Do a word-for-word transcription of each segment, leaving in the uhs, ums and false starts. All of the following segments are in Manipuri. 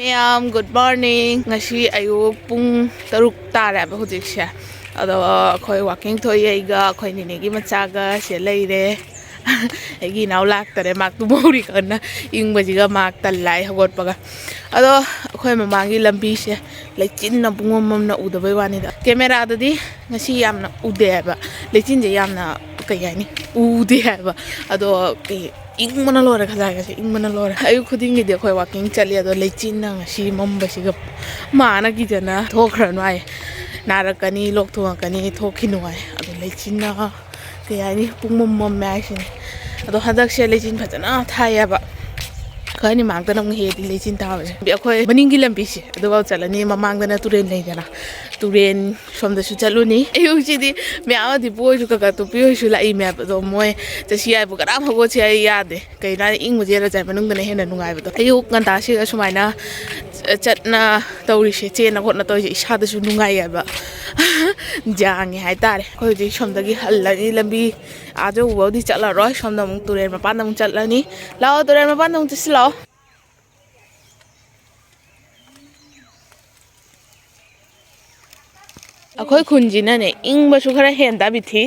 ꯃꯌꯥꯝ, good morning. ꯉꯁꯤ ꯑꯌꯨꯛ ꯄꯨꯡ ꯇꯔꯨꯛ ꯇꯥꯔꯦꯕ ꯍꯧꯖꯤꯛꯁꯦ꯫ ꯑꯗꯣ ꯑꯩꯈꯣꯏ walking ꯊꯣꯛꯏ, ꯑꯩꯒ ꯑꯩꯈꯣꯏ ꯅꯤꯅꯦꯒꯤ ꯃꯆꯥꯒ ꯁꯤꯗ ꯂꯩꯔꯦ꯫ ꯑꯩꯒꯤ ꯏꯅꯥꯎ ꯂꯥꯛꯇꯔꯦ, ꯃꯥ ꯇꯨꯝꯍꯧꯔꯤ ꯀꯟꯅ꯫ ꯏꯪꯕꯁꯤꯒ ꯃꯥ ꯇꯜꯂꯦ ꯑꯩ ꯍꯧꯒꯠꯄꯒ꯫ ꯑꯗꯣ ꯑꯩꯈꯣꯏ ꯃꯃꯥꯡꯒꯤ ꯂꯝꯕꯤꯁꯦ ꯂꯩꯆꯤꯟꯅ ꯄꯨꯡꯃꯝ ꯃꯝꯅ ꯎꯗꯕꯩ ꯋꯥꯅꯤꯗ꯫ ꯀꯦꯃꯦꯔꯥꯗꯗꯤ ꯉꯁꯤ ꯌꯥꯝꯅ ꯎꯗꯦ ꯍꯥꯏꯕ, ꯂꯩꯆꯤꯟꯁꯦ ꯌꯥꯝꯅ, ꯀꯩ ꯍꯥꯏꯅꯤ, ꯎꯗꯦ ꯍꯥꯏꯕ꯫ ꯑꯗꯣ ꯀꯩ, ꯏꯪꯕꯅ ꯂꯣꯏꯔꯦ, ꯈꯖꯥꯏꯒꯁꯦ ꯏꯪꯕꯅ ꯂꯣꯏꯔꯦ꯫ ꯑꯌꯨꯛ ꯈꯨꯗꯤꯡꯒꯤꯗꯤ ꯑꯩꯈꯣꯏ walking ꯆꯠꯂꯤ, ꯑꯗꯣ ꯂꯩꯆꯤꯟꯅ ꯉꯁꯤ ꯃꯝꯕꯁꯤꯒ ꯃꯥꯅ ꯀꯤꯖꯅ ꯊꯣꯛꯈ꯭ꯔꯅꯨ ꯍꯥꯏ, ꯅꯥꯔꯛꯀꯅꯤ, ꯂꯣꯛ ꯊꯨꯡꯉꯛꯀꯅꯤ, ꯊꯣꯛꯈꯤꯅꯨ ꯍꯥꯏ꯫ ꯑꯗꯣ ꯂꯩꯆꯤꯟꯅ, ꯀꯩ ꯍꯥꯏꯅꯤ, ꯄꯨꯡꯃꯝ ꯃꯝꯃꯦ ꯍꯥꯏꯁꯤꯅꯤ꯫ ꯑꯗꯣ ꯍꯟꯗꯛꯁꯦ ꯂꯩꯆꯤꯟ ꯐꯖꯅ ꯊꯥꯏꯌꯦꯕ꯫ ꯈꯔꯅꯤ ꯃꯃꯥꯡꯗꯅ ꯑꯃꯨꯛ ꯍꯦꯜꯂꯤ ꯂꯩꯆꯤꯟ ꯊꯥꯕꯁꯦ꯫ ꯑꯩꯈꯣꯏ ꯃꯅꯤꯡꯒꯤ ꯂꯝꯕꯤꯁꯦ ꯑꯗꯨꯐꯥꯎ ꯆꯠꯂꯅꯤ, ꯃꯃꯥꯡꯗꯅ ꯇꯨꯔꯦꯜ ꯂꯩꯗꯅ, ꯇꯨꯔꯦꯜ ꯁꯣꯝꯗꯁꯨ ꯆꯠꯂꯨꯅꯤ꯫ ꯑꯌꯨꯛꯁꯤꯗꯤ ꯃꯌꯥꯝ ꯑꯃꯗꯤ ꯄꯣꯏꯁꯨ ꯀꯀꯥ ꯇꯣꯄꯤ ꯍꯣꯏꯁꯨ ꯂꯥꯛꯏ ꯃꯌꯥꯝ, ꯑꯗꯣ ꯃꯣꯏ ꯆꯠꯁꯤ ꯍꯥꯏꯕꯨ ꯀꯅꯥꯝ ꯍꯧꯒꯠꯁꯤ ꯍꯥꯏ ꯌꯥꯗꯦ꯫ ꯀꯩꯅꯣ ꯍꯥꯏꯗꯤ ꯏꯪꯕꯁꯦ ꯔꯖꯥꯏ ꯃꯅꯨꯡꯗꯅ ꯍꯦꯟꯅ ꯅꯨꯡꯉꯥꯏꯕꯗꯣ꯫ ꯑꯌꯨꯛ ꯉꯟꯇꯥꯁꯤꯗ ꯁꯨꯃꯥꯏꯅ ꯆꯠꯅ ꯇꯧꯔꯤꯁꯦ, ꯆꯦꯟꯅ ꯈꯣꯠꯅ ꯇꯧꯔꯤꯁꯦ ꯏꯁꯥꯗꯁꯨ ꯅꯨꯡꯉꯥꯏꯌꯦꯕ꯫ ꯌꯥꯡꯉꯦ ꯍꯥꯏꯇꯥꯔꯦ꯫ ꯑꯩꯈꯣꯏ ꯍꯧꯖꯤꯛ ꯁꯣꯝꯗꯒꯤ ꯍꯜꯂꯅꯤ, ꯂꯝꯕꯤ ꯑꯥ ꯌꯧꯕꯕꯨꯗꯤ ꯆꯠꯂꯔꯣꯏ꯫ ꯁꯣꯝꯗ ꯑꯃꯨꯛ ꯇꯨꯔꯦꯜ ꯃꯄꯥꯟꯗ ꯑꯃꯨꯛ ꯆꯠꯂꯅꯤ꯫ ꯂꯥꯛꯑꯣ, ꯇꯨꯔꯦꯜ ꯃꯄꯥꯟꯗ ꯑꯃꯨꯛ ꯆꯠꯁꯤ ꯂꯥꯛꯑꯣ꯫ ꯑꯩꯈꯣꯏ ꯈꯨꯟꯁꯤꯅꯅꯦ ꯏꯪꯕꯁꯨ ꯈꯔ ꯍꯦꯟꯗ ꯕꯤꯊꯤ꯫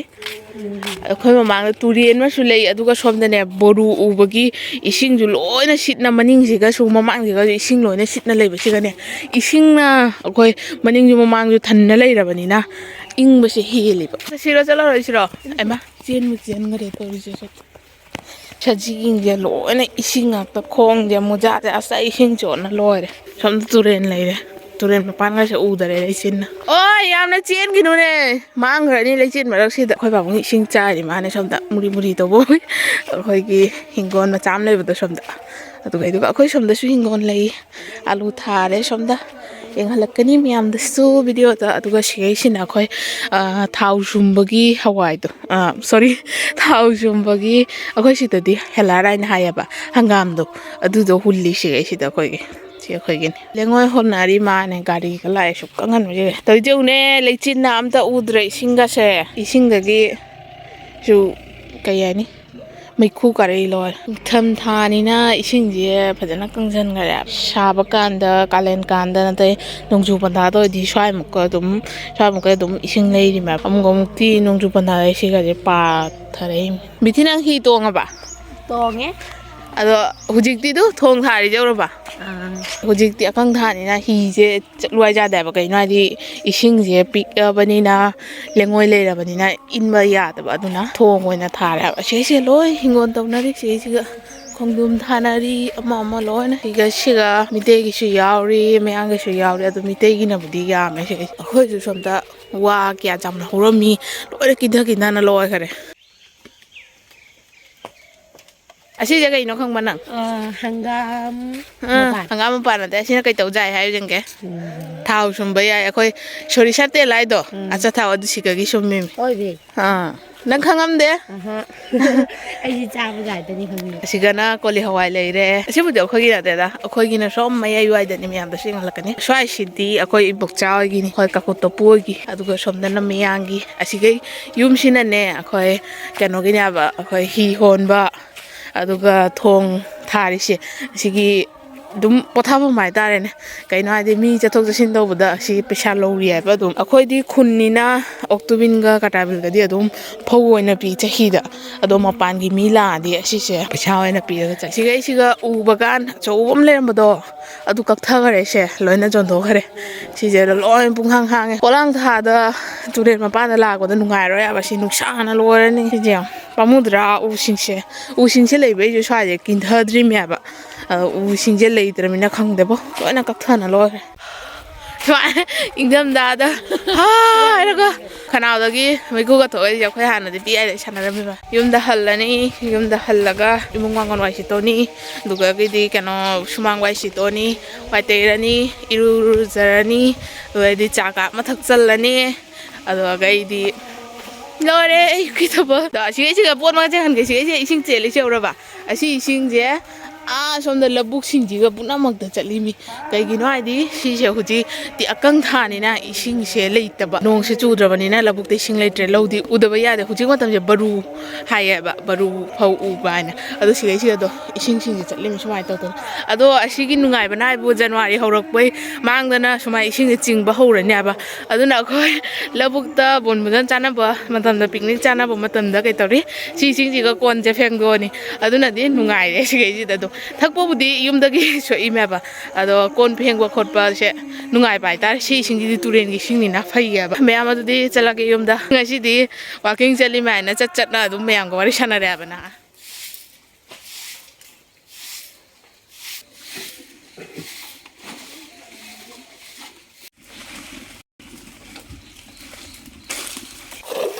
ꯑꯩꯈꯣꯏ ꯃꯃꯥꯡꯗ ꯇꯨꯔꯦꯟ ꯑꯃꯁꯨ ꯂꯩ, ꯑꯗꯨꯒ ꯁꯣꯝꯗꯅꯦ ꯕꯣꯔꯨ ꯎꯕꯒꯤ ꯏꯁꯤꯡꯁꯨ ꯂꯣꯏꯅ ꯁꯤꯠꯅ, ꯃꯅꯤꯡꯁꯤꯒꯁꯨ ꯃꯃꯥꯡꯁꯤꯒꯁꯨ ꯏꯁꯤꯡ ꯂꯣꯏꯅ ꯁꯤꯠꯅ ꯂꯩꯕꯁꯤꯒꯅꯦ, ꯏꯁꯤꯡꯅ ꯑꯩꯈꯣꯏ ꯃꯅꯤꯡꯁꯨ ꯃꯃꯥꯡꯁꯨ ꯊꯟꯅ ꯂꯩꯔꯕꯅꯤꯅ ꯏꯪꯕꯁꯦ ꯍꯦꯜꯂꯤꯕ꯫ ꯆꯠꯁꯤꯔꯣ ꯆꯠꯂꯔꯣꯏꯁꯤꯔꯣ? ꯑꯩꯃ, ꯆꯦꯟꯕꯨ ꯆꯦꯟꯈꯔꯦ ꯇꯧꯔꯤꯁꯦ꯫ ꯁꯖꯤꯁꯤꯡꯁꯦ ꯂꯣꯏꯅ ꯏꯁꯤꯡ ꯉꯥꯛꯇ, ꯈꯣꯡꯁꯦ, ꯃꯨꯖꯥꯁꯦ, ꯑꯁ, ꯑꯩ ꯏꯁꯤꯡ ꯆꯣꯠꯅ ꯂꯣꯏꯔꯦ꯫ ꯁꯣꯝꯗ ꯇꯨꯔꯦꯟ ꯂꯩꯔꯦ, ꯇꯨꯔꯦꯟ ꯃꯄꯥꯟꯒꯁꯦ ꯎꯗꯔꯦ ꯂꯩꯆꯤꯟꯅ꯫ ꯑꯣ, ꯌꯥꯝꯅ ꯆꯦꯟꯈꯤꯅꯨꯅꯦ, ꯃꯥꯡꯈ꯭ꯔꯅꯤ ꯂꯩꯆꯤꯟ ꯃꯔꯛꯁꯤꯗ꯫ ꯑꯩꯈꯣꯏ ꯄꯥꯕꯨꯡ ꯏꯁꯤꯡ ꯆꯥꯏꯔꯤ ꯃꯥꯅꯦ ꯁꯣꯝꯗ, ꯃꯨꯔꯤ ꯃꯨꯔꯤ ꯇꯧꯕ꯫ ꯑꯩꯈꯣꯏꯒꯤ ꯍꯤꯡꯒꯣꯜ ꯃꯆꯥ ꯑꯃ ꯂꯩꯕꯗꯣ ꯁꯣꯝꯗ, ꯑꯗꯨꯒ ꯑꯗꯨꯒ ꯑꯩꯈꯣꯏ ꯁꯣꯝꯗꯁꯨ ꯍꯤꯡꯒꯣꯜ ꯂꯩ꯫ ꯑꯂꯨ ꯊꯥꯔꯦ ꯁꯣꯝꯗ, ꯌꯦꯡꯍꯜꯂꯛꯀꯅꯤ ꯃꯌꯥꯝꯗꯁꯨ ꯚꯤꯗꯤꯑꯣꯗ꯫ ꯑꯗꯨꯒ ꯁꯤꯒꯩꯁꯤꯅ ꯑꯩꯈꯣꯏ, ꯑ, ꯊꯥꯎ ꯁꯨꯝꯕꯒꯤ ꯍꯋꯥꯏꯗꯣ, ꯑ, ꯁꯣꯔꯤ, ꯊꯥꯎ ꯁꯨꯝꯕꯒꯤ ꯑꯩꯈꯣꯏ ꯁꯤꯗꯗꯤ ꯍꯦꯂꯥꯔ ꯍꯥꯏꯅ ꯍꯥꯏꯌꯦꯕ, ꯍꯪꯒꯥꯝꯗꯣ, ꯑꯗꯨꯗꯣ ꯍꯨꯜꯂꯤ ꯁꯤꯒꯩꯁꯤꯗ ꯑꯩꯈꯣꯏꯒꯤ꯫ ꯁꯤ ꯑꯩꯈꯣꯏꯒꯤꯅꯤ꯫ ꯂꯦꯡꯉꯣꯏ ꯍꯣꯟꯅꯔꯤ ꯃꯥꯅꯦ, ꯒꯥꯔꯤꯒ ꯂꯥꯛꯑꯦ ꯁꯨꯛꯀꯪꯍꯟꯕꯁꯤꯒ꯫ ꯇꯧꯔꯤ ꯌꯦꯡꯉꯨꯅꯦ, ꯂꯩꯆꯤꯟꯅ ꯑꯝꯇ ꯎꯗ꯭ꯔꯦ ꯏꯁꯤꯡꯒꯁꯦ꯫ ꯏꯁꯤꯡꯗꯒꯤ ꯁꯨ, ꯀꯩ ꯍꯥꯏꯅꯤ, ꯃꯩꯈꯨ ꯀꯥꯔꯛꯏ ꯂꯣꯏꯔꯦ꯫ ꯅꯤꯡꯊꯝ ꯊꯥꯅꯤꯅ ꯏꯁꯤꯡꯁꯦ ꯐꯖꯅ ꯀꯪꯁꯟꯈꯔꯦ꯫ ꯁꯥꯕ ꯀꯥꯟꯗ, ꯀꯥꯂꯦꯟ ꯀꯥꯟꯗ ꯅꯠꯇꯦ, ꯅꯣꯡꯖꯨ ꯄꯟꯊꯥꯗ ꯑꯣꯏꯗꯤ ꯁ꯭ꯋꯥꯏꯃꯨꯛꯀ ꯑꯗꯨꯝ, ꯁ꯭ꯋꯥꯏꯃꯨꯛꯀ ꯑꯗꯨꯝ ꯏꯁꯤꯡ ꯂꯩꯔꯤ ꯃꯌꯥꯝ꯫ ꯑꯃꯨꯛ ꯑꯃꯨꯛꯇꯤ ꯅꯣꯡꯖꯨ ꯄꯟꯊꯥꯗ ꯏꯁꯤꯡꯒꯁꯦ ꯄꯥꯊꯔꯛꯏ꯫ ꯕꯤꯊꯤ, ꯅꯪ ꯍꯤ ꯇꯣꯡꯉꯕ? ꯇꯣꯡꯉꯦ꯫ ꯑꯗꯣ ꯍꯧꯖꯤꯛꯇꯤ ꯑꯗꯨ ꯊꯣꯡ ꯊꯥꯔꯤꯁꯦ ꯌꯧꯔꯕ? ꯑꯥ꯫ ꯍꯧꯖꯤꯛꯇꯤ ꯑꯀꯪ ꯊꯥꯅꯤꯅ ꯍꯤꯁꯦ ꯆꯠꯂꯨ ꯍꯥꯏ ꯌꯥꯗꯦꯕ꯫ ꯀꯩꯅꯣ ꯍꯥꯏꯗꯤ ꯏꯁꯤꯡꯁꯦ ꯄꯤꯛꯑꯕꯅꯤꯅ, ꯂꯩꯉꯣꯏ ꯂꯩꯔꯕꯅꯤꯅ ꯏꯟꯕ ꯌꯥꯗꯕ꯫ ꯑꯗꯨꯅ ꯊꯣꯡ ꯑꯣꯏꯅ ꯊꯥꯔꯦ ꯍꯥꯏꯕ꯫ ꯑꯁꯤꯁꯦ ꯂꯣꯏ ꯍꯤꯡꯒꯣꯜ ꯇꯧꯅꯔꯤ꯫ ꯁꯤꯁꯤꯒ ꯈꯣꯡꯗ꯭ꯔꯨꯝ ꯊꯥꯅꯔꯤ, ꯑꯃ ꯑꯃ ꯂꯣꯏꯅ꯫ ꯁꯤꯒ, ꯁꯤꯒ ꯃꯤꯇꯩꯒꯤꯁꯨ ꯌꯥꯎꯔꯤ, ꯃꯌꯥꯡꯒꯤꯁꯨ ꯌꯥꯎꯔꯤ꯫ ꯑꯗꯨ ꯃꯤꯇꯩꯒꯤꯅꯕꯨꯗꯤ ꯌꯥꯝꯃꯦ꯫ ꯁꯤ ꯑꯩꯈꯣꯏꯁꯨ ꯁꯣꯝꯗ ꯋꯥ ꯀꯌꯥ ꯆꯥꯝꯅ ꯍꯧꯔꯝꯃꯤ, ꯂꯣꯏꯅ ꯀꯤꯟꯊ ꯀꯤꯟꯊꯅ ꯂꯣꯏꯈꯔꯦ꯫ ꯑꯁꯤꯁꯦ ꯀꯩꯅꯣ ꯈꯪꯕ ꯅꯪ? ꯑ, ꯍꯪꯒꯥꯝ ꯑ, ꯃꯄꯥꯟ꯫ ꯍꯪꯒꯥꯝ ꯃꯄꯥꯟ ꯅꯠꯇꯦ꯫ ꯑꯁꯤꯅ ꯀꯩ ꯇꯧꯖꯥꯏ ꯍꯥꯏꯌꯨ ꯌꯦꯡꯒꯦ꯫ ꯎꯝ꯫ ꯊꯥꯎ ꯁꯨꯝꯕ ꯌꯥꯏ꯫ ꯑꯩꯈꯣꯏ ꯁꯣꯔꯤꯁꯥ ꯇꯦꯜ ꯍꯥꯏꯗꯣ, ꯎꯝ꯫ ꯑꯆꯥꯊꯥꯎ ꯑꯗꯨ ꯁꯤꯒꯒꯤ ꯁꯨꯝꯃꯤꯃꯤ꯫ ꯑꯣꯏꯕꯤ꯫ ꯑꯥ꯫ ꯅꯪ ꯈꯪꯉꯝꯗꯦ? ꯑꯍ꯫ ꯑꯩꯗꯤ ꯆꯥꯕ ꯖꯥꯠꯇꯅꯤ ꯈꯪꯉꯤ꯫ ꯑꯁꯤꯒꯅ ꯀꯣꯂꯤ ꯍꯋꯥꯏ ꯂꯩꯔꯦ꯫ ꯑꯁꯤꯕꯨꯗꯤ ꯑꯩꯈꯣꯏꯒꯤ ꯅꯠꯇꯦꯗ꯫ ꯑꯩꯈꯣꯏꯒꯤꯅ ꯁꯣꯝ ꯃꯌꯥꯏ ꯋꯥꯏꯗꯅꯤ, ꯃꯌꯥꯝꯗꯁꯨ ꯌꯦꯡꯍꯜꯂꯛꯀꯅꯤ꯫ ꯁ꯭ꯋꯥꯏꯁꯤꯗꯤ ꯑꯩꯈꯣꯏ ꯏꯕꯣꯛꯆꯥ ꯍꯣꯏꯒꯤꯅꯤ, ꯑꯩꯈꯣꯏ ꯀꯥꯀꯨ ꯇꯣꯄꯨ ꯍꯣꯏꯒꯤ꯫ ꯑꯗꯨꯒ ꯁꯣꯝꯗꯅ ꯃꯌꯥꯡꯒꯤ꯫ ꯑꯁꯤꯒꯩ ꯌꯨꯝꯁꯤꯅꯅꯦ ꯑꯩꯈꯣꯏ ꯀꯩꯅꯣꯒꯤꯅꯦꯕ, ꯑꯩꯈꯣꯏ ꯍꯤ ꯍꯣꯟꯕ, ꯑꯗꯨꯒ ꯊꯣꯡ ꯊꯥꯔꯤꯁꯦ, ꯑꯁꯤꯒꯤ ꯑꯗꯨꯝ ꯄꯣꯊꯥꯐꯝ ꯍꯥꯏꯇꯥꯔꯦꯅꯦ꯫ ꯀꯩꯅꯣ ꯍꯥꯏꯗꯤ, ꯃꯤ ꯆꯠꯊꯣꯛ ꯆꯠꯁꯤꯟ ꯇꯧꯕꯗ ꯁꯤ ꯄꯩꯁꯥ ꯂꯧꯔꯤ ꯍꯥꯏꯕ꯫ ꯑꯗꯨꯝ ꯑꯩꯈꯣꯏꯗꯤ ꯈꯨꯟꯅꯤꯅ ꯑꯣꯛꯇꯨꯕꯤꯟꯒ ꯀꯇꯥꯕꯤꯜꯒꯗꯤ ꯑꯗꯨꯝ ꯐꯧ ꯑꯣꯏꯅ ꯄꯤ ꯆꯍꯤꯗ꯫ ꯑꯗꯣ ꯃꯄꯥꯟꯒꯤ ꯃꯤ ꯂꯥꯛꯑꯗꯤ ꯑꯁꯤꯁꯦ ꯄꯩꯁꯥ ꯑꯣꯏꯅ ꯄꯤꯔꯒ ꯆꯠ-, ꯁꯤꯒꯩꯁꯤꯒ ꯎ ꯕꯒꯥꯟ ꯑꯆꯧꯕ ꯑꯃ ꯂꯩꯔꯝꯕꯗꯣ, ꯑꯗꯨ ꯀꯛꯊꯈꯔꯦ꯫ ꯁꯦ ꯂꯣꯏꯅ ꯌꯣꯟꯊꯣꯛꯈ꯭ꯔꯦ꯫ ꯁꯤꯁꯦ ꯂꯣꯏ ꯄꯨꯡꯍꯥꯡ ꯍꯥꯡꯉꯦ꯫ ꯄꯣꯂꯥꯡ ꯊꯥꯗ ꯇꯨꯔꯦꯜ ꯃꯄꯥꯟꯗ ꯂꯥꯛꯄꯗ ꯅꯨꯡꯉꯥꯏꯔꯣꯏ ꯍꯥꯏꯕ꯫ ꯁꯤ ꯅꯨꯡꯁꯥꯅ ꯂꯣꯏꯔꯅꯤ꯫ ꯁꯤꯁꯦ ꯌꯦꯡꯉꯣ, ꯄꯥꯝꯃꯨꯗ꯭ꯔꯥ? ꯎꯁꯤꯡꯁꯦ, ꯎꯁꯤꯡꯁꯦ ꯂꯩꯕꯩꯁꯨ ꯁ꯭ꯋꯥꯏꯁꯦ ꯀꯤꯟꯊꯗ꯭ꯔꯤꯃꯦꯕ꯫ ꯑꯗꯣ ꯎꯁꯤꯡꯁꯦ ꯂꯩꯇ꯭ꯔꯃꯤꯅ ꯈꯪꯗꯦꯕꯣ, ꯂꯣꯏꯅ ꯀꯛꯊꯅ ꯂꯣꯏꯔꯦ꯫ ꯁꯨꯃꯥꯏꯅ ꯏꯪꯊꯝꯊꯥꯗ ꯍꯥ ꯍꯥꯏꯔꯒ ꯈꯅꯥꯎꯗꯒꯤ ꯃꯩꯈꯨꯒ ꯊꯣꯛꯂꯛꯏꯁꯦ ꯑꯩꯈꯣꯏ ꯍꯥꯟꯅꯗꯤ ꯄꯤꯛꯏꯉꯩꯗ ꯁꯥꯟꯅꯔꯝꯃꯤꯕ꯫ ꯌꯨꯝꯗ ꯍꯜꯂꯅꯤ, ꯌꯨꯝꯗ ꯍꯜꯂꯒ ꯏꯃꯨꯡ ꯃꯥꯡꯒꯣꯜ ꯋꯥꯏ ꯁꯤꯠꯇꯣꯛꯑꯅꯤ, ꯑꯗꯨꯒ ꯑꯩꯈꯣꯏꯗꯤ ꯀꯩꯅꯣ ꯁꯨꯃꯥꯡ ꯋꯥꯏ ꯁꯤꯠꯇꯣꯛꯑꯅꯤ, ꯋꯥꯏ ꯇꯩꯔꯅꯤ, ꯏꯔꯨ ꯂꯨꯖꯔꯅꯤ, ꯑꯗꯨꯗꯩꯗꯤ ꯆꯥ ꯀꯥꯞ ꯑꯃ ꯊꯛꯆꯜꯂꯅꯤ, ꯑꯗꯨꯒ ꯑꯩꯗꯤ ꯂꯣꯏꯔꯦ ꯑꯌꯨꯛꯀꯤ ꯊꯕꯛ꯫ ꯑꯗꯣ ꯑꯁꯤꯒꯩꯁꯤꯒ ꯄꯣꯠ ꯃꯆꯩ ꯍꯟꯒꯦ, ꯁꯤꯒꯩꯁꯦ ꯏꯁꯤꯡ ꯆꯦꯜꯂꯤꯁꯦ ꯎꯔꯕ? ꯑꯁꯤ ꯏꯁꯤꯡꯁꯦ ꯑꯥ ꯁꯣꯝꯗ ꯂꯧꯕꯨꯛꯁꯤꯡꯁꯤꯒ ꯄꯨꯝꯅꯃꯛꯇ ꯆꯠꯂꯤꯃꯤ꯫ ꯀꯩꯒꯤꯅꯣ ꯍꯥꯏꯗꯤ ꯁꯤꯁꯦ ꯍꯧꯖꯤꯛꯇꯤ ꯑꯀꯪ ꯊꯥꯅꯤꯅ ꯏꯁꯤꯡꯁꯦ ꯂꯩꯇꯕ, ꯅꯣꯡꯁꯦ ꯆꯨꯗ꯭ꯔꯕꯅꯤꯅ ꯂꯧꯕꯨꯛꯇ ꯏꯁꯤꯡ ꯂꯩꯇ꯭ꯔꯦ, ꯂꯧꯗꯤ ꯎꯗꯕ ꯌꯥꯗꯦ꯫ ꯍꯧꯖꯤꯛ ꯃꯇꯝꯁꯦ ꯕꯔꯨ ꯍꯥꯏꯌꯦꯕ, ꯕꯔꯨ ꯐꯧ ꯎꯕ ꯍꯥꯏꯅ꯫ ꯑꯗꯣ ꯁꯤꯗꯩꯁꯤꯗ ꯑꯗꯣ ꯏꯁꯤꯡꯁꯤꯡꯁꯦ ꯆꯠꯂꯤꯃꯤ ꯁꯨꯃꯥꯏꯅ ꯇꯧꯗꯅ꯫ ꯑꯗꯣ ꯑꯁꯤꯒꯤ ꯅꯨꯡꯉꯥꯏꯕꯅ ꯍꯥꯏꯕꯨ ꯖꯅꯋꯥꯔꯤ ꯍꯧꯔꯛꯄꯩ ꯃꯥꯡꯗꯅ ꯁꯨꯃꯥꯏꯅ ꯏꯁꯤꯡꯁꯦ ꯆꯤꯡꯕ ꯍꯧꯔꯅꯦꯕ꯫ ꯑꯗꯨꯅ ꯑꯩꯈꯣꯏ ꯂꯧꯕꯨꯛꯇ ꯕꯣꯟ ꯃꯣꯏꯗꯥꯟ ꯆꯥꯅꯕ ꯃꯇꯝꯗ, ꯄꯤꯛꯅꯤꯛ ꯆꯥꯅꯕ ꯃꯇꯝꯗ ꯀꯩ ꯇꯧꯔꯤ, ꯁꯤꯁꯤꯡꯁꯤꯒ ꯀꯣꯟꯁꯦ ꯐꯦꯡꯗꯣꯛꯑꯅꯤ꯫ ꯑꯗꯨꯅꯗꯤ ꯅꯨꯡꯉꯥꯏꯔꯦ ꯁꯤꯈꯩꯁꯤꯗ ꯑꯗꯨꯝ꯫ ꯊꯛꯄꯕꯨꯗꯤ ꯌꯨꯝꯗꯒꯤ ꯁꯣꯛꯏꯃꯦꯕ, ꯑꯗꯣ ꯀꯣꯟ ꯐꯦꯡꯕ ꯈꯣꯠꯄꯁꯦ ꯅꯨꯡꯉꯥꯏꯕ ꯍꯥꯏꯇꯥꯔꯦ꯫ ꯁꯤ ꯏꯁꯤꯡꯁꯤꯗꯤ ꯇꯨꯔꯦꯟꯒꯤ ꯏꯁꯤꯡꯅꯤꯅ ꯐꯩꯌꯦꯕ꯫ ꯃꯌꯥꯝ ꯑꯗꯨꯗꯤ ꯆꯠꯂꯒꯦ ꯌꯨꯝꯗ꯫ ꯉꯁꯤꯗꯤ ꯋꯥꯀꯤꯡ ꯆꯠꯂꯤ ꯃꯌꯥꯝꯅ ꯆꯠ ꯆꯠꯅ ꯑꯗꯨꯝ ꯃꯌꯥꯝꯒ ꯋꯥꯔꯤ ꯁꯥꯟꯅꯔꯦ ꯍꯥꯏꯕ ꯅꯍꯥꯟ꯫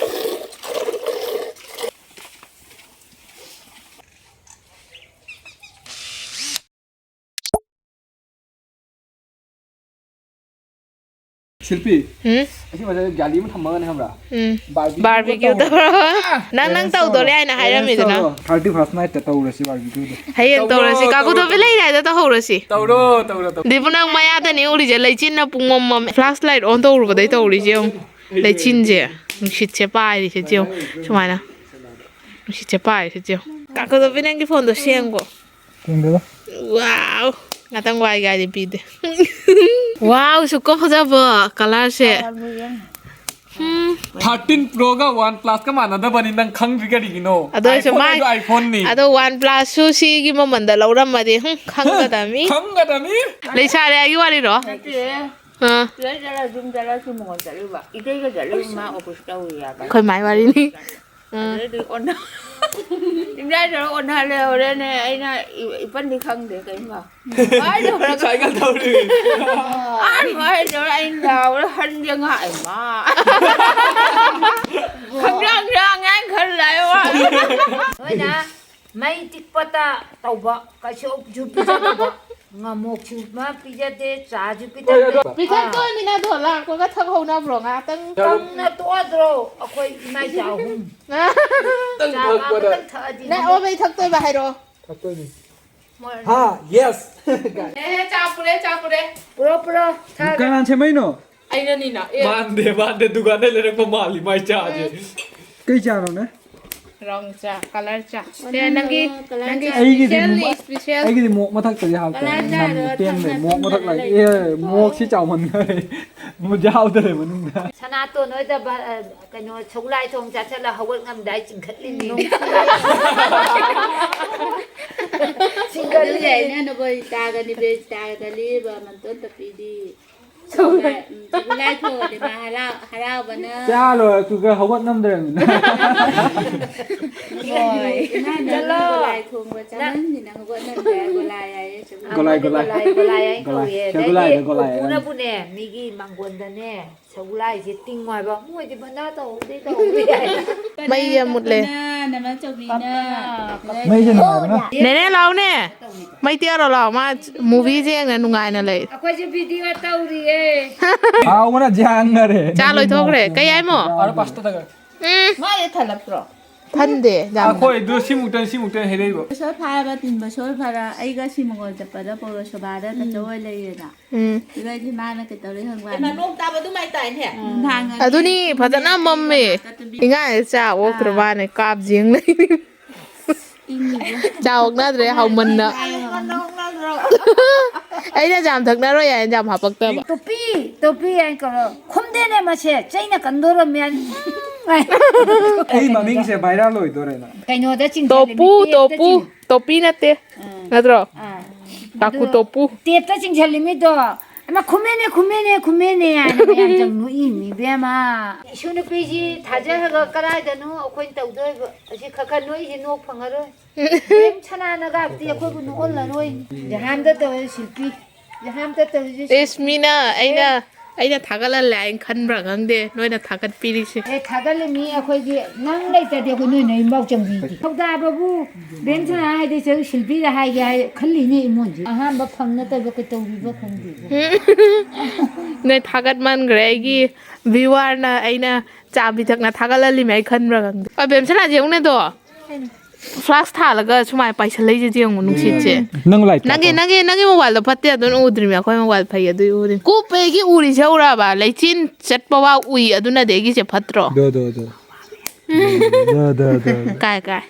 ꯁꯤꯜꯄꯤ, ꯎꯝ? ꯑꯁꯤ ꯃꯊꯛꯇ ꯒꯥꯔꯤ ꯑꯃ ꯊꯝꯃꯒꯅꯦ ꯈꯪꯕ꯭ꯔꯥ? ꯎꯝ꯫ ꯕꯥꯔꯕꯤꯀ꯭ꯌꯨ ꯕꯥꯔꯕꯤꯀ꯭ꯌꯨ ꯇꯧꯔꯣ꯫ ꯅꯪ, ꯅꯪ ꯑꯦꯔꯦꯟꯖ ꯇꯧꯗꯣꯔꯦ ꯇꯧꯔꯣ꯫ ꯍꯥꯏꯅ ꯑꯦꯔꯦꯟꯖ ꯍꯥꯏꯔꯝꯃꯤꯗꯨꯅ꯫ ꯇꯧꯔꯣ꯫ ꯊꯥꯔꯇꯤ ꯐꯥꯔꯁ ꯅꯥꯏꯠꯇ ꯇꯧꯔꯁꯤ ꯕꯥꯔꯕꯤꯀ꯭ꯌꯨꯗꯣ꯫ ꯍꯌꯦꯡ ꯇꯧꯔꯣ, ꯇꯧꯔꯁꯤ꯫ ꯇꯧꯔꯣ, ꯀꯥꯀꯨꯗꯣ ꯇꯧꯔꯣ꯫ ꯂꯩꯔꯤꯉꯩꯗ ꯇꯧꯍꯧꯔꯁꯤ꯫ ꯇꯧꯔꯣ, ꯇꯧꯔꯣ, ꯇꯧꯔꯣ꯫ ꯗꯤꯄꯨ, ꯅꯪ ꯃꯌꯥꯗꯅꯤ ꯎꯔꯤꯁꯦ, ꯂꯩꯆꯤꯟꯅ ꯄꯨꯡꯃꯝ ꯃꯝꯃꯦ꯫ ꯐ꯭ꯂꯥꯁ ꯂꯥꯏꯠ ꯑꯣꯟ ꯇꯧꯔꯨꯕꯗꯩ ꯇꯧꯔꯤꯁꯦ ꯌꯦꯡꯉꯨ꯫ ꯂꯩꯆꯤꯟꯁꯦ, ꯅꯨꯡꯁꯤꯠꯁꯦ ꯄꯥꯏꯔꯤꯁꯦ ꯌꯦꯡꯉꯨ꯫ ꯁꯨꯃꯥꯏꯅ꯫ ꯅꯨꯡꯁꯤꯠꯁꯦ ꯄꯥꯏꯔꯤꯁꯦ ꯌꯦꯡꯉꯨ꯫ ꯀꯥꯀꯨꯗꯣ, ꯅꯪꯒꯤ ꯐꯣꯟꯗꯣ ꯁꯦꯡꯉꯣ꯫ ꯌꯦꯡꯗꯦꯗ꯫ ꯋꯥꯎ! ꯉꯥꯛꯇꯪ ꯋꯥꯏꯒꯦ ꯍꯥꯏꯗꯤ ꯄꯤꯗꯦ꯫ ꯋꯥꯎ, ꯁꯨꯛꯀꯣ ꯐꯖꯕ ꯀꯂꯔꯁꯦ꯫ ꯎꯝ꯫ ꯊꯥꯔꯇꯤꯟ ꯄ꯭ꯔꯣꯒ ꯋꯥꯟ ꯄ꯭ꯂꯁꯀ ꯃꯥꯟꯅꯗꯕꯅꯤ, ꯅꯪ ꯈꯪꯗ꯭ꯔꯤ ꯀꯔꯤꯒꯤꯅꯣ? ꯑꯗꯣ ꯑꯩꯁꯨ iPhone ꯃꯥ-, ꯍꯥꯏꯗꯣ iPhoneꯅꯤ꯫ ꯑꯗꯣ ꯋꯥꯟ ꯄ꯭ꯂꯁꯁꯨ ꯁꯤꯒꯤ ꯃꯃꯟꯗ ꯂꯧꯔꯝꯃꯗꯤ, ꯍꯨꯝ, ꯈꯪꯒꯗꯕꯅꯤ꯫ ꯈꯪꯒꯗꯕꯅꯤ꯫ ꯂꯩꯁꯥꯔꯦꯒꯤ ꯋꯥꯔꯤꯔꯣ? ꯅꯠꯇꯦ꯫ ꯑꯥ꯫ ꯁꯤꯗꯩ ꯆꯠꯂ ꯌꯨꯝ ꯆꯠꯂ ꯁꯤ ꯃꯉꯣꯟ ꯆꯠꯂꯨꯕ꯫ ꯏꯇꯩꯒ ꯆꯠꯂꯨꯕ, ꯃꯥ ꯑꯣꯐꯤꯁ ꯇꯧꯔꯤ ꯍꯥꯏꯕ꯫ ꯑꯩꯈꯣꯏ ꯃꯥꯏ ꯋꯥꯔꯤꯅꯤ꯫ ꯑꯥ꯫ ꯑꯗꯩꯗꯤ ꯑꯣꯟꯅ-, ꯏꯕꯥꯏꯗꯧ ꯑꯣꯟꯅꯍꯜꯂꯦ꯫ ꯍꯣꯔꯦꯟꯅꯦ ꯑꯩꯅ ꯏ-, ꯏꯄꯟꯗꯤ ꯈꯪꯗꯦ ꯀꯩꯝ ꯈꯪ-, ꯁꯥꯏꯀꯜ ꯊꯧꯔꯤ꯫ ꯑꯍꯥꯟꯕ ꯍꯥꯏꯗꯧꯔ ꯑꯩꯅ ꯂꯥꯎꯔ ꯍꯟꯒꯦ ꯉꯥꯏ ꯃꯥ꯫ ꯈꯪꯗ꯭ꯔꯥꯡ ꯗ꯭ꯔꯥꯡ ꯍꯥꯏꯅ ꯈꯜ ꯂꯥꯛꯑꯦ ꯋꯥ꯫ ꯅꯣꯏꯅ ꯃꯩ ꯇꯤꯛꯄꯇ ꯇꯧꯕ ꯀꯩꯁꯨꯁꯨ ꯄꯤꯖꯗꯕ꯫ ꯉꯥꯃꯣꯛꯁꯨ ꯑꯃ ꯄꯤꯖꯗꯦ, ꯆꯥꯁꯨ ꯄꯤꯖꯗꯦ꯫ ꯍꯣꯏ, ꯑꯗꯣ ꯄꯤꯊꯛꯇꯣꯏꯃꯤꯅ ꯑꯗꯣ ꯂꯥꯛꯄꯒ ꯊꯛꯍꯧꯅꯕ꯭ꯔꯣ ꯉꯥꯛꯇꯪ? ꯀꯪꯅ ꯇꯣꯛꯑꯗ꯭ꯔꯣ ꯑꯩꯈꯣꯏ ꯏꯃꯥ ꯏꯆꯥ ꯑꯍꯨꯝ? ꯈꯤꯇꯪ ꯆꯥ ꯊꯛꯄꯗ꯫ ꯈꯤꯇꯪ ꯊꯛꯑꯗꯤ ꯅꯪ ꯑꯣ ꯃꯩ ꯊꯛꯇꯣꯏꯕ ꯍꯥꯏꯔꯣ? ꯊꯛꯇꯣꯏꯅꯤ꯫ ꯍꯥ, ꯌꯦꯁ꯫ ꯑꯦ, ꯆꯥ ꯄꯨꯔꯦ, ꯆꯥ ꯄꯨꯔꯦ꯫ ꯄꯨꯔꯣ, ꯄꯨꯔꯣ, ꯊꯥꯒꯦ꯫ ꯀꯅꯥꯅ ꯁꯦꯝꯃꯛꯏꯅꯣ? ꯑꯩꯅꯅꯤꯅ꯫ ꯑꯦ꯫ ꯃꯥꯟꯗꯦ, ꯃꯥꯟꯗꯦ, ꯗꯨꯀꯥꯟꯗꯩ ꯂꯩꯔꯛꯄ ꯃꯥꯜꯂꯤ ꯃꯥꯏ ꯆꯥꯁꯦ꯫ ꯎꯝ꯫ ꯀꯩ ꯆꯥꯅꯣꯅꯦ? ꯔꯣꯡ ꯆꯥ, ꯀꯂꯔ ꯆꯥ꯫ ꯁꯦ, ꯅꯪꯒꯤ, ꯀꯂꯔ ꯅꯪꯒꯤ ꯆꯥ꯫ ꯑꯩꯒꯤꯗꯤ special ꯅꯤ, ꯃꯣ-, special꯫ ꯑꯩꯒꯤꯗꯤ ꯃꯣꯔꯣꯛ ꯃꯊꯛꯇꯗꯤ ꯍꯥꯎꯇꯦ꯫ ꯀꯂꯔ ꯆꯥꯗꯣ ꯃꯣꯔꯣꯛ ꯄꯦꯟꯕꯩ, ꯊꯝꯅ ꯃꯣꯔꯣꯛ ꯃꯊꯛ ꯊꯝꯅ ꯂꯥꯛꯑꯦ꯫ ꯂꯩ꯫ ꯑꯦ, ꯃꯣꯔꯣꯛꯁꯤ ꯆꯥꯎꯃꯟꯈꯔꯦ꯫ ꯃꯨꯟ ꯌꯥꯎꯗꯔꯦ ꯃꯅꯨꯡꯗ꯫ ꯁꯅꯥꯇꯣꯟ ꯍꯣꯏꯗ ꯕ-, ꯑ, ꯀꯩꯅꯣ, ꯁꯧꯒ꯭ꯂꯥꯏ ꯊꯣꯡ ꯆꯥꯁꯤꯜꯂ ꯍꯧꯒꯠ ꯉꯝꯗꯥꯏ ꯆꯤꯡꯈꯠꯂꯤꯅꯤ꯫ ꯆꯤꯡꯈꯠꯂꯤꯅꯤ꯫ ꯑꯗꯨꯅꯦ ꯑꯩꯅ ꯅꯈꯣꯏ ꯇꯥꯒꯅꯤ, ꯕꯦꯁ ꯇꯥꯒꯗ ꯂꯤꯕ ꯃꯟꯇꯣꯟ ꯇꯞꯄꯤꯗꯤ꯫ ꯁꯧꯒ꯭ꯂꯥꯏ, ꯎꯝ, ꯁꯧꯒ꯭ꯂꯥꯏ ꯊꯣꯡꯉꯗꯤ ꯃꯥ ꯍꯔꯥꯎ-, ꯍꯔꯥꯎꯕꯅ꯫ ꯆꯥ ꯂꯣꯏꯔ ꯇꯨꯒ ꯍꯧꯒꯠ ꯉꯝꯗ꯭ꯔꯕꯅꯤꯅ꯫ ꯍꯣꯏ꯫ ꯏꯃꯥꯅ ꯆꯠꯂꯣ꯫ ꯁꯧꯒ꯭ꯂꯥꯏ ꯊꯣꯡꯕ ꯆꯥꯃꯟꯗꯅ ꯍꯧꯒꯠ ꯉꯝꯗ꯭ꯔꯦ, ꯒꯣꯂꯥꯏ ꯍꯥꯏꯌꯦ꯫ ꯒꯣꯂꯥꯏ, ꯒꯣꯂꯥꯏ꯫ ꯒꯣꯂꯥꯏ, ꯒꯣꯂꯥꯏ ꯍꯥꯏꯅ ꯒꯣꯂꯥꯏ꯫ ꯀꯧꯋꯦ꯫ ꯁꯦ, ꯒꯣꯂꯥꯏꯗ ꯑꯗꯩꯗꯤ ꯒꯣꯂꯥꯏ ꯍꯥꯏꯔꯝꯃꯤ꯫ ꯄꯨꯄꯨꯅꯕꯨꯅꯦ, ꯃꯤꯒꯤ ꯃꯥꯡꯒꯣꯟꯗꯅꯦ, ꯁꯒꯣꯜꯍꯋꯥꯏꯁꯦ ꯇꯤꯡꯉꯣ ꯍꯥꯏꯕ꯫ ꯃꯣꯏꯗꯤ ꯚꯟꯗꯥ ꯇꯧꯍꯧꯗꯦ, ꯇꯧꯍꯧꯗꯦ ꯍꯥꯏ꯫ ꯃꯩ ꯌꯥꯝ ꯃꯨꯠꯂꯦ꯫ ꯄꯞꯄꯅ, ꯅꯃꯆꯧꯕꯤꯅ꯫ ꯃꯩꯁꯦ ꯅꯨꯡꯉꯥꯏꯕꯅ꯫ ꯅꯦꯅꯦ ꯂꯥꯎꯅꯦ꯫ ꯃꯩ ꯇꯤꯛꯑꯔꯣ ꯂꯥꯎ꯫ ꯃꯥ movieꯁꯦ ꯌꯦꯡꯅ ꯅꯨꯡꯉꯥꯏꯅ ꯂꯩ꯫ ꯑꯩꯈꯣꯏꯁꯨ video ꯇꯧꯔꯤꯌꯦ꯫ ꯍꯥꯎꯕꯅ ꯖꯥꯡꯈꯔꯦ꯫ ꯆꯥ ꯂꯣꯏꯊꯣꯛꯈ꯭ꯔꯦ꯫ ꯀꯩ ꯍꯥꯏꯃꯣ? ꯎꯝ꯫ ꯃꯥ ꯍꯦꯛ ꯊꯜꯂꯛꯇ꯭ꯔꯣ? ꯊꯟꯗꯦ, ꯌꯥꯝꯅ꯫ ꯑꯩꯈꯣꯏꯗꯣ ꯁꯤꯃꯨꯛꯇꯪ, ꯁꯤꯃꯨꯛꯇꯪ ꯍꯩꯔꯛꯏꯕ꯫ ꯕꯦꯁꯣꯔ ꯐꯥꯔꯕ, ꯇꯤꯟ ꯕꯦꯁꯣꯔ ꯐꯥꯔ, ꯑꯩꯒ ꯁꯤ ꯃꯉꯣꯟ ꯆꯠꯄꯗ ꯄꯧꯔ ꯁꯣꯚꯥꯗ ꯇꯥꯆꯧ ꯍꯣꯏ ꯂꯩꯔꯦꯅ꯫ ꯎꯝ꯫ ꯑꯗꯨꯗꯩꯗꯤ ꯃꯥꯅ ꯀꯩꯗꯧꯔꯦ ꯈꯪꯕ꯭ꯔꯥ? ꯍꯩꯃꯥ, ꯅꯣꯡ ꯇꯥꯕ ꯑꯗꯨꯃꯥꯏ ꯇꯥꯏꯅꯦ꯫ ꯅꯨꯡꯗꯥꯡ ꯑꯗꯨꯅꯤ, ꯐꯖꯅ ꯃꯝꯃꯦ꯫ ꯏꯉꯥꯏ ꯆꯥ ꯑꯣꯛꯇ꯭ꯔ ꯃꯥꯅꯦ, ꯀꯥꯞ ꯌꯦꯡ ꯂꯩ꯫ ꯏꯪꯉꯤꯕꯣ꯫ ꯆꯥ ꯑꯣꯛꯅꯗ꯭ꯔꯦ, ꯍꯥꯎꯃꯟꯅ꯫ ꯍꯩꯃꯥ, ꯅꯣꯡ ꯅꯠꯇ꯭ꯔꯣ? ꯑꯩꯅ ꯌꯥꯝ ꯊꯛꯅꯔꯣꯏ ꯍꯥꯏꯅ ꯌꯥꯝ ꯍꯥꯄꯛꯇꯕ꯫ ꯇꯣꯄꯤ, ꯇꯣꯄꯤ ꯍꯥꯏꯅ ꯀꯧꯔꯣ꯫ ꯈꯨꯝꯗꯦꯅꯦ ꯃꯁꯦ, ꯆꯩꯅ ꯀꯟꯗꯣꯔꯝꯃꯦ ꯍꯥꯏꯅ꯫ ꯑꯩ ꯃꯃꯤꯡꯁꯦ viral ꯑꯣꯏꯗꯣꯔꯦꯅ꯫ ꯀꯩꯅꯣꯗ ꯆꯤꯡꯁꯤꯜꯂꯦ, ꯇꯣꯄꯨ, ꯃꯤ ꯇꯦꯞꯇ ꯇꯣꯄꯨ, ꯆꯤꯡ-, ꯇꯣꯄꯤ ꯅꯠꯇꯦ꯫ ꯑꯥ꯫ ꯅꯠꯇ꯭ꯔꯣ? ꯑꯥ꯫ ꯇꯥꯀꯨ ꯑꯗꯨ ꯇꯣꯄꯨ꯫ ꯇꯦꯞꯇ ꯆꯤꯡꯁꯤꯜꯂꯤꯃꯤꯗꯣ꯫ ꯑꯃ ꯈꯨꯃꯦꯟꯅꯦ, ꯈꯨꯃꯦꯟꯅꯦ, ꯈꯨꯃꯦꯟꯅꯦ ꯍꯥꯏꯅ ꯃꯌꯥꯝ ꯆꯪ ꯅꯣꯛꯏꯅꯤ ꯏꯕꯦꯝꯃ꯫ ꯏꯁꯨ ꯅꯨꯄꯤꯁꯤ ꯊꯥꯖꯈ꯭ꯔꯒ ꯀꯗꯥꯏꯗꯅꯣ ꯑꯩꯈꯣꯏꯅ ꯇꯧꯗꯣꯏꯕ? ꯑꯁꯤ ꯈꯔ ꯈꯔ ꯅꯣꯛꯏꯁꯤ ꯅꯣꯛ ꯐꯪꯉꯔꯣꯏ꯫ ꯏꯕꯦꯝ ꯁꯅꯥꯅꯒꯗꯤ ꯑꯩꯈꯣꯏꯕꯨ ꯅꯣꯛꯍꯜꯂꯔꯣꯏ꯫ ꯖꯍꯥꯟꯗ ꯇꯧꯔꯦ ꯁꯤꯜꯄꯤ꯫ ꯖꯍꯥꯟꯗ ꯇꯧꯔꯤꯁꯤ ꯏꯁ, ꯃꯤꯅ ꯑꯩꯅ, ꯑꯦ꯫ ꯑꯩꯅ ꯊꯥꯒꯠꯍꯜꯂꯦ ꯍꯥꯏꯅ ꯈꯟꯕ꯭ꯔꯥ ꯈꯪꯗꯦ, ꯅꯣꯏꯅ ꯊꯥꯒꯠꯄꯤꯔꯤꯁꯦ꯫ ꯑꯦ, ꯊꯥꯒꯠꯂꯤꯃꯤ ꯑꯩꯈꯣꯏꯒꯤ ꯅꯪ ꯂꯩꯇ꯭ꯔꯗꯤ ꯑꯩꯈꯣꯏ ꯅꯣꯏ ꯅꯌꯨꯝꯐꯥꯎ ꯆꯪꯕꯤꯗꯦ꯫ ꯊꯧꯗꯥꯕꯕꯨ ꯕꯦꯝ ꯁꯅꯥ ꯍꯥꯏꯗꯤ ꯆꯧ ꯁꯤꯜꯄꯤꯗ ꯍꯥꯏꯒꯦ ꯍꯥꯏ ꯈꯜꯂꯤꯅꯦ ꯏꯃꯣꯟꯁꯦ꯫ ꯑꯍꯥꯟꯕ ꯐꯪ ꯅꯠꯇꯕ ꯀꯩ ꯇꯧꯔꯤꯕ ꯈꯪꯗꯦ꯫ ꯅꯣꯏ ꯊꯥꯒꯠꯃꯟꯈ꯭ꯔꯦ, ꯑꯩꯒꯤ viewerꯅ ꯑꯩꯅ ꯆꯥ ꯄꯤꯊꯛꯅ ꯊꯥꯒꯠꯍꯜꯂꯤꯃꯦ ꯑꯩ ꯈꯟꯕ꯭ꯔꯥ ꯈꯪꯗꯦ꯫ ꯑ, ꯕꯦꯝꯁꯅꯥꯁꯦ ꯌꯦꯡꯉꯨꯅꯦ ꯑꯗꯣ꯫ ꯐ꯭ꯂꯥꯛꯁ ꯊꯥꯜꯂꯒ ꯁꯨꯃꯥꯏꯅ ꯄꯥꯏꯁꯜꯂꯛꯏꯁꯦ ꯌꯦꯡꯉꯣ, ꯅꯨꯡꯁꯤꯠꯁꯦ꯫ ꯅꯪ ꯂꯥꯏꯠ ꯅꯪꯒꯤ ꯅꯪꯒꯤ ꯅꯪꯒꯤ ꯃꯣꯕꯥꯏꯜꯗꯣ ꯐꯠꯇꯦ, ꯑꯗꯨꯅ ꯎꯗ꯭ꯔꯤꯃꯤ꯫ ꯑꯩꯈꯣꯏ ꯃꯣꯕꯥꯏꯜ ꯐꯩ ꯑꯗꯨꯏ ꯎꯔꯤ꯫ ꯀꯨꯞꯄꯒꯤ ꯎꯔꯤꯁꯦ ꯎꯔꯕ? ꯂꯩꯆꯤꯟ ꯆꯠꯄ ꯋꯥ ꯎꯏ, ꯑꯗꯨꯅꯗꯤ ꯑꯩꯒꯤꯁꯦ ꯐꯠꯇ꯭ꯔꯣ? ꯗꯣ ꯗꯣ ꯗꯣ ꯗꯣ ꯗꯣ ꯗꯣ꯫ ꯀꯥꯏ ꯀꯥꯏ?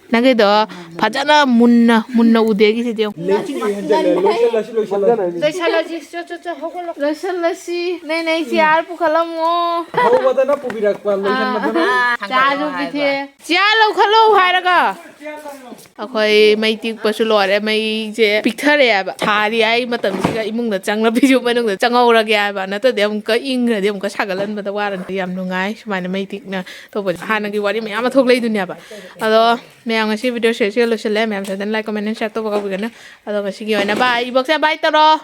ꯅꯪꯒꯤꯗꯣ ꯐꯖꯅ ꯃꯨꯟꯅ ꯃꯨꯟꯅ ꯎꯗꯦ ꯑꯩꯒꯤꯁꯤꯗꯤ ꯌꯦꯡꯉꯣ꯫ ꯂꯩꯆꯤꯟ ꯍꯦꯟꯖꯜꯂꯦ꯫ ꯂꯣꯏꯁꯜꯂꯁꯤ ꯂꯣꯏꯁꯜꯂꯁꯤ꯫ ꯂꯣꯏꯁꯜꯂꯁꯤ, ꯆꯣ, ꯆꯣ, ꯆꯣ, ꯍꯧꯒꯠꯂꯣ꯫ ꯂꯣꯏꯁꯜꯂꯁꯤ꯫ ꯅꯦ ꯅꯦ, ꯆꯤꯌꯥꯔ ꯄꯨꯈꯠꯂꯝꯃꯣ꯫ ꯍꯧꯕꯗꯅ ꯄꯨꯕꯤꯔꯛꯄ, ꯂꯣꯏꯁꯟꯕꯗꯅ꯫ ꯆꯥꯁꯨ ꯄꯤꯊꯦ꯫ ꯆꯤꯌꯥꯔ ꯂꯧꯈꯠꯂꯣ ꯍꯥꯏꯔꯒ꯫ ꯑꯩꯈꯣꯏ ꯃꯩ ꯇꯤꯛꯄꯁꯨ ꯂꯣꯏꯔꯦ, ꯃꯩꯁꯦ ꯄꯤꯛꯊꯔꯛꯑꯦꯕ꯫ ꯁꯥꯔꯤ ꯍꯥꯏ ꯃꯇꯝꯁꯤꯒ ꯏꯃꯨꯡꯗ ꯆꯪꯂ ꯐꯤꯁꯨ ꯃꯅꯨꯡꯗ ꯆꯪꯍꯧꯔꯒꯦ ꯍꯥꯏꯕ, ꯅꯠꯇ꯭ꯔꯗꯤ ꯑꯃꯨꯛꯀ ꯏꯪꯈ꯭ꯔꯗꯤ ꯑꯃꯨꯛꯀ ꯁꯥꯒꯠꯍꯟꯕꯗ ꯋꯥꯔꯅꯤ꯫ ꯌꯥꯝ ꯅꯨꯡꯉꯥꯏ ꯁꯨꯃꯥꯏꯅ ꯃꯩ ꯇꯤꯛꯅ ꯇꯧꯕꯁꯦ꯫ ꯍꯥꯟꯅꯒꯤ ꯋꯥꯔꯤ ꯃꯌꯥꯝ ꯑꯃ ꯊꯣꯛꯂꯛꯏꯗꯨꯅꯦꯕ꯫ ꯑꯗꯣ ꯃꯌꯥꯝ, ꯉꯁꯤ ꯚꯤꯗꯤꯑꯣꯁꯦ ꯁꯤꯒ ꯂꯣꯏꯁꯤꯜꯂꯦ꯫ ꯃꯌꯥꯝ ꯁꯣꯏꯗꯅ like, comment, share ꯇꯧꯕ ꯀꯥꯎꯕꯤꯒꯅꯨ꯫ ꯑꯗꯣ ꯉꯁꯤꯒꯤ ꯑꯣꯏꯅ bye꯫ ꯏꯕꯣꯛꯁꯦ bye ꯇꯧꯔꯣ꯫